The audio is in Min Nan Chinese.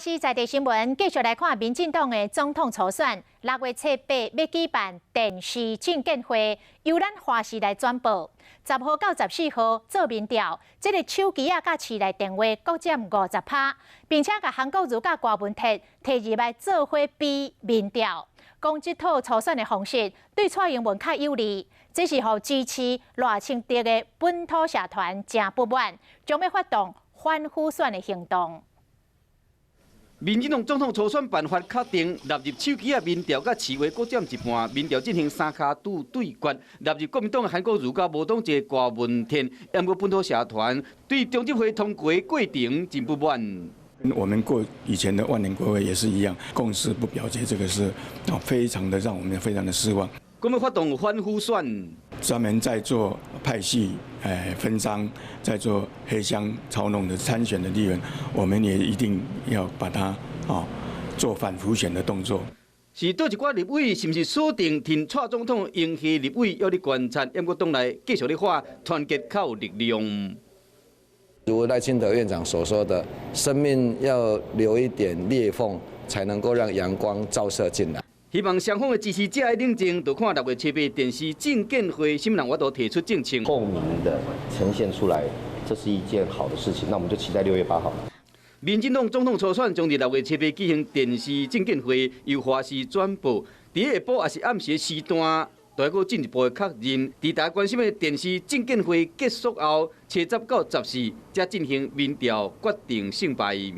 視在地新聞，繼續來看民進黨的總統初選，6月7、8欲舉辦電視證見會，由咱華視來轉播。10號到14號做民調，這個手機仔佮市內電話各佔50%，並且共韓國瑜佮柯文哲提入來做伙比民調，講這套初選的方式對蔡英文較有利，這是予支持賴清德的本土社團誠不滿，將欲發動反輔選的行動。民進黨總統初選辦法確定，納入手機仔民調佮市話各佔一半，民調進行三跤拄對決，納入國民黨的韓國瑜佮無黨籍柯文哲，毋過本土社團對中執會通過過程真不滿。我們過以前的萬年國會也是一樣，共識不表決，這個是啊，非常的讓我們非常的失望。閣欲發動反輔選，專門在做派系分贓，在做黑箱操弄的參選的立委，我們也一定要把它做反輔選的動作。是佗一寡立委，是毋是鎖定挺蔡總統英系立委，猶咧觀察，毋過黨內繼續咧喊團結較有力量。如賴清德院長所說的，生命要留一點裂縫，才能夠讓陽光照射進來。希望雙方的支持者愛冷靜，就看6月7日電視證見會，啥物人有法度提出政策。透明的呈現出來，這是一件好的事情。那我們就期待6月8號。民進黨總統初選將佇6月7日舉行電視證見會，由華視轉播。佇下晡抑是暗時時段，都閣進一步的確認。佇大家關心的電視證見會結束後，初十到十四才進行民調決定勝敗。